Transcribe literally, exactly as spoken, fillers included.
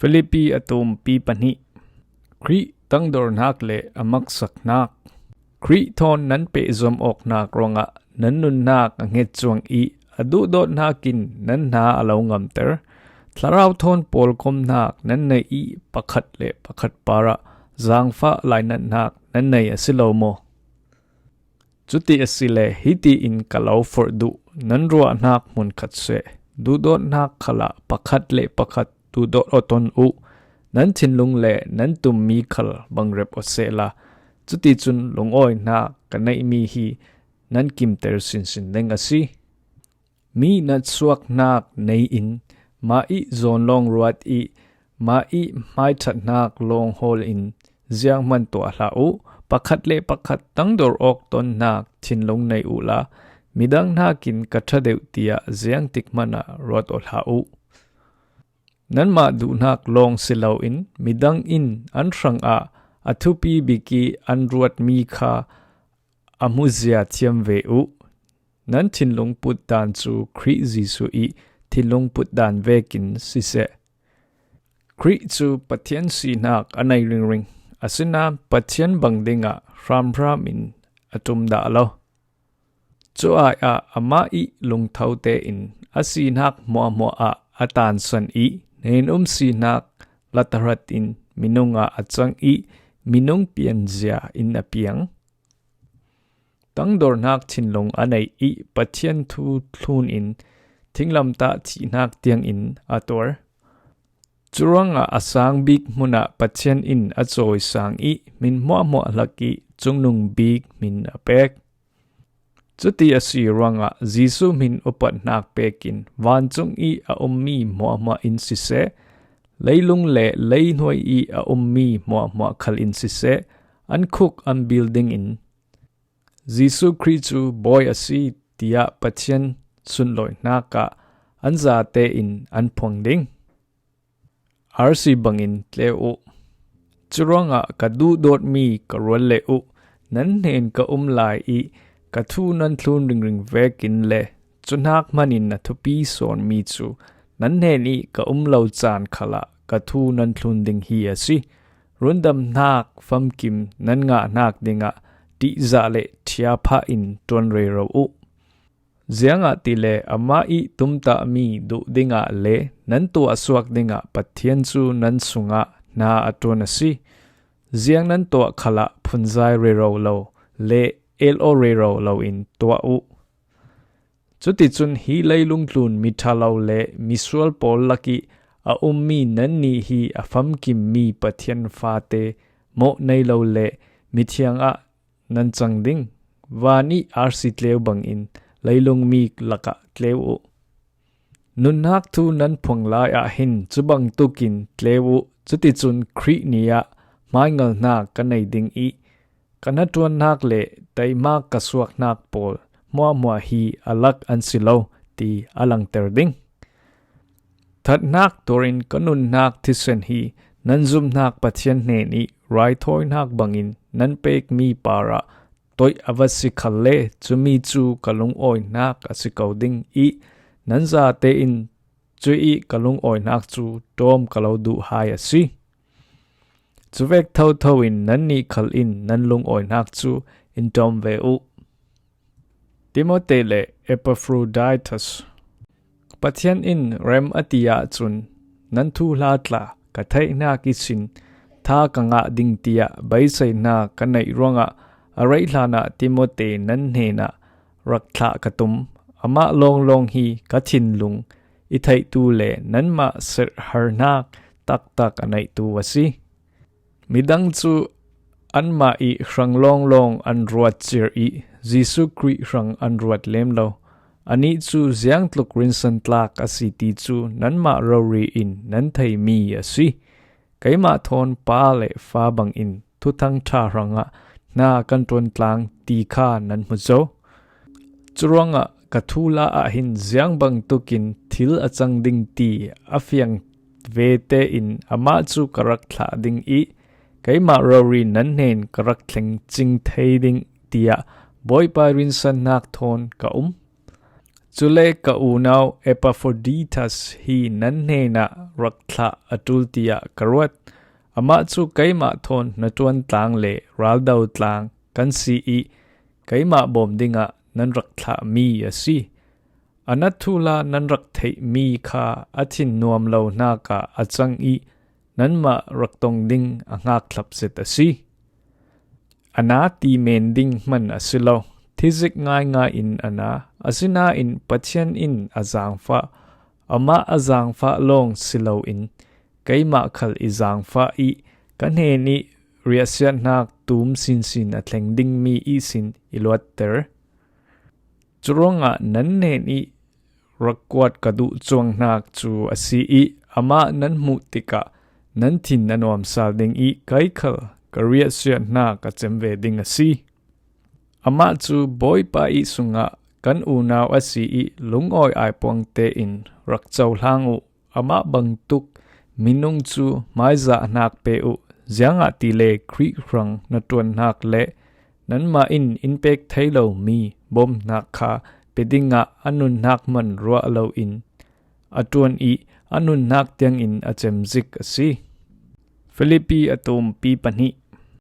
Philippi a tumpi pahnih. Khrih tangdornak le a maksaknak. Khrih thawn nan pehzom awknak ruangah nan nunnak a ngetcuang ih a duhdawtnak in nan hna a lo ngamter. Thlarau thawn pawlkomnak nan nei ih pakhat le pakhat parah zaangfah lainatnak nan nei a si lo maw? Cuti asile hiti in ka lo forh duh, nan ruahnak hmunkhat seh duhdawtnak khalah pakhat le pakhat duhdawt aw ton uh. Nan thinlung le nan tummi khal bangrep aw sehla, cuticun lungawinak ka neihmi hi nan kimter sinsin ding a si. Mi natsuaknak nei-in, mah ih zawnlawng ruat ih, mah ih hmaithatnak lawng hawl in zianghman tuah hlah uh. Pakhat le pakhat tangdor awk tonnak thinlung nei uhla, midang hnakin ka ṭha deuh tiah ziangtik hmanah ruat aw hlah uh. Nanmah duhnak lawng si loin midang in an hrangah a thupi bik ih an ruatmi kha a hmuzia thiam ve uh. Nan thinlung putdan cu Khrih Jesuh ih thinlung putdan vekin siseh. Khrih cu Pathian sinak a nei ringring, asinain Pathian bang dingah hramhram in a ṭum dah lo. Cu ai ah amah ih lungtho tein a sinak hmuahhmuah ah a tansan ih, hnen-um sinak latahrat in minung ah a cang ih, minung pianzia in a piang. Tangdornak thinlung a nei ih Pathian thu thlun in thinglamtah thihnak tiangin a tuar. Curuangah a sang bik hmunah Pathian in a cawisang ih hmin hmuahhmuah hlak ih cungnung bik hmin a pek. Cuti a si ruangah Jesuh hmin upatnak pekin vancung ih a ummi hmuahhmuah in siseh, leilung le leihnuai ih a ummi hmuahhmuah khal in siseh, an khuk an bil dingin Jesuh Khrih cu Bawi a si, tiah Pathian sunlawinak ah an zate in an phuang ding. Arsi bangin tleu uh. Curuangah ka duhdawtmi ka ruat leh uh, nan hnen ka um lai ih ka thu nan thlun ringring vekin le cuhnak hmanin a thupi sawnmi cu nan hnen ih ka um lo caan khalah ka thu nan thlun ding hi a si. Rundamnak famkim nan ngahnak dingah ṭihzah le ṭhiaphah in ṭuan rero uh. Ziangahtile amah ih tumtahmi duh dingah le nan tuahsuak dingah Pathian cu nan sungah hna a ṭuan a si. Ziang nan tuah khalah phunzai rero lo le el aw rero loin tuah uh. Cuticun hi leilung tlun miṭhalo le misual pawl lakih a ummi nannih hi a famkimmi Pathian fate mawh nei lo le mithiang ah nan cang ding. Van ih arsi tleu bangin leilung mi lakah tleu uh. Nunnak thu nan phuang lai ah hin cubang tukin tleu uh. Cuticun Khrih ni ah hmaingalnak ka nei ding ih ka hnaṭuannak le teimak ka suaknak pawl hmuahhmuah hi a lak an si lo, ti a langter ding. Thatnak tuarin ka nunnak thisen hi nan zumhnak Pathian hnen ih raithawinak bangin nan pekmi parah toih a va si khalle, cumi cu ka lungawinak a si ko ding ih nan zate in cuih ka lungawinak cu ṭawm ka lo duh hai a si. Cuvek thotho in nannih khal in nan lungawinak cu in ṭawm ve uh. Timote le Epaphroditus. Pathian in rem a ti ahcun nan thuhla tla ka theihnak ihsin tha ka ngah ding tiah beiseihnak ka neih ruangah a rei hlanah Timote nan hnenah rak thlah ka tum. Amah lawnglawng hi ka thinlung i theihtu le nanmah serhharnak taktak a neihtu a si. Midang cu anmah ih hrang lawnglawng an ruat cio ih Jesuh Khrih hrang an ruat lem lo. Anih cu ziangtluk rinsantlak a si ti cu nanmah rori in nan theimi a si. Keimah thawn pa le fa bangin Thuthang ṭha hrangah hna kan ṭuantlang ti kha nan hmu zo. Curuangah ka thuhla ah hin ziang bangtukin thil a cang ding ti a fiang ve tein amah cu ka rak thlah ding ih keimah rori nan hnen ka rak thleng cing thei ding tiah Bawipa rinsannak thawn ka um. Cule ka unau Epaphroditus hi nan hnenah rak thlah a ṭul tiah ka ruat. Amah cu keimah thawn hnaṭuan tlang le raldo tlang kan si ih keimah bawm dingah nan rak thlahmi a si. A na thuhla nan rak theihmi kha a thin nuam lo hnakah a cang ih nanmah rak tong ding a hngak thlap zet a si. A na ti men ding hman a si lo. Thizik ngaingai in a na, asinain Pathian in a zaangfah. Amah a zaangfah lawng si loin keimah khal i zaangfah ih ka hnenih riahsiathnak tum sinsin a thleng dingmi ihsin i luatter. Curuangah nan hnenih rak kuat ka duh cuanghnak cu a si ih amah nan hmuh tikah nan thin a nuamsal ding ih kei khal ka riahsiathnak a cem ve ding a si. Amah cu Bawipa ih sungah kan unau a si ih lungawi aipuang tein rak cohlang uh. Amah bangtuk minung cu hmaizahnak pe uh, ziangahtile Khrih hrang hnaṭuanhnak le nanmah in in pek thei lomi bawmhnak kha pe dingah a nunnak hman ruah loin a ṭuan ih a nunnak tiangin a cemzik a si. Filipi a tumpi pahnih